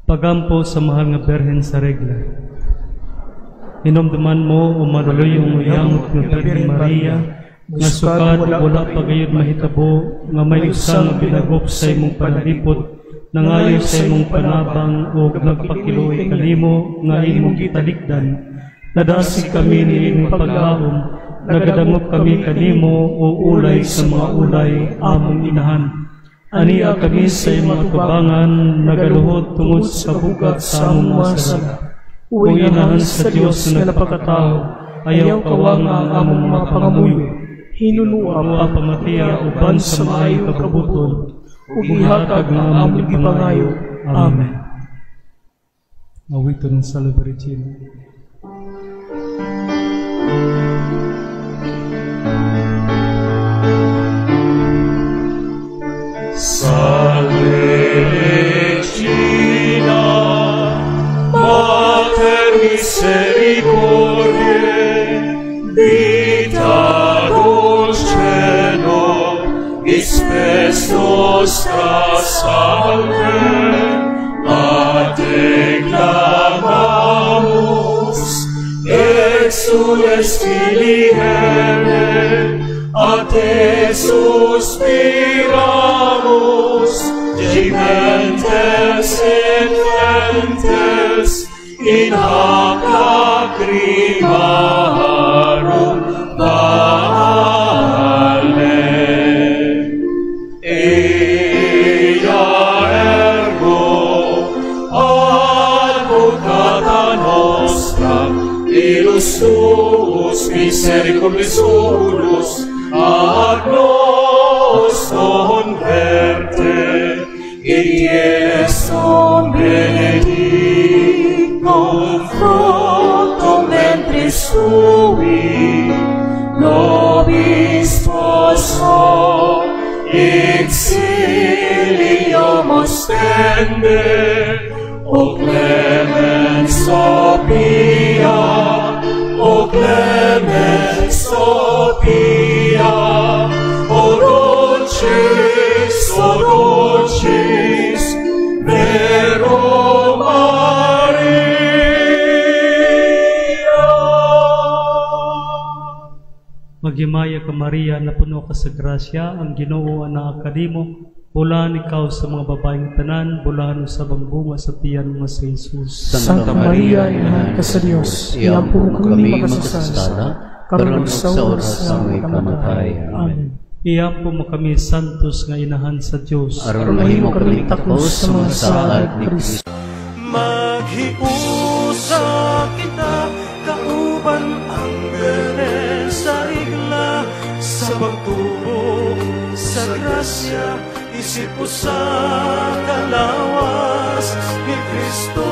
Pagampo sa Mahal nga Birhen sa Regla. Hinumduman mo, o maluluyong uyamot nga Birhen Maria, nga sukad wala pa gayud mahitabo nga may usa nga binagop sa imong panalipod, nangayo sa imong panabang ug nagpakiluoy kanimo nga imong gitalikdan. Nadasig kami ni imong paglaom, nagadangop kami kanimo, o ulay sa mga ulay, among inahan. Ania kami sa imong atubangan, nagaluhod tungod sa kabugat sa among mga sala. O inahan sa Dios nga nagpakatao, ayaw kawanga ang among mga pangamuyo. Hinunua Hinunua pamatia uban sa maayong kabubut-on, ug ihatag ang among gipangayo. Amen. Awiton ng Salve Regina. Salve Regina, Mater misericordiae, vita dulcedo, spes nostra salve, a te clamamus, exules filii Hebrae, a te suspiramus, gimentes et flentes, in hac lacrimarum valle. Eia ergo advocata nostra, ilus tuus misericordias oculos ad nos converte, in Iesum benedictum fructum ventris tui, nobis post hoc exilium ostende, o clemens, o pia, o clemens, o pia, o dulcis, Vero Maria. Maghimaya ka, Maria, napuno ka sa grasya, ang Ginoo anaa kanimo, bulahan ikaw sa mga babaeng tanan, bulahan usab ang bunga sa tiyan nga si Jesus. Santa Maria, Inahan ka sa Dios, iampo mo kami makasasala, karon ug sa oras sa among kamatayon. Amen. Iampo mo kami, Santos nga Inahan sa Dios, aron mahimo kami takos sa mga saad ni Kristo. Maghiusa kita kauban ang Birhen sa Regla sa pagtubo sa grasya isip usa ka lawas ni Kristo.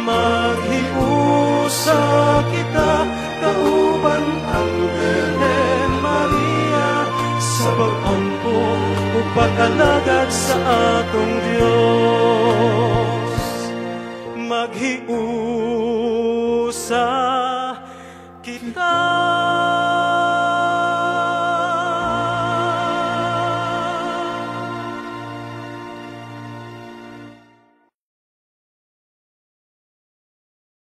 Maghiusa kita kauban ang Birhen Maria sa pag-ampo ug pag-alagad sa atong Dios. Maghiusa kita.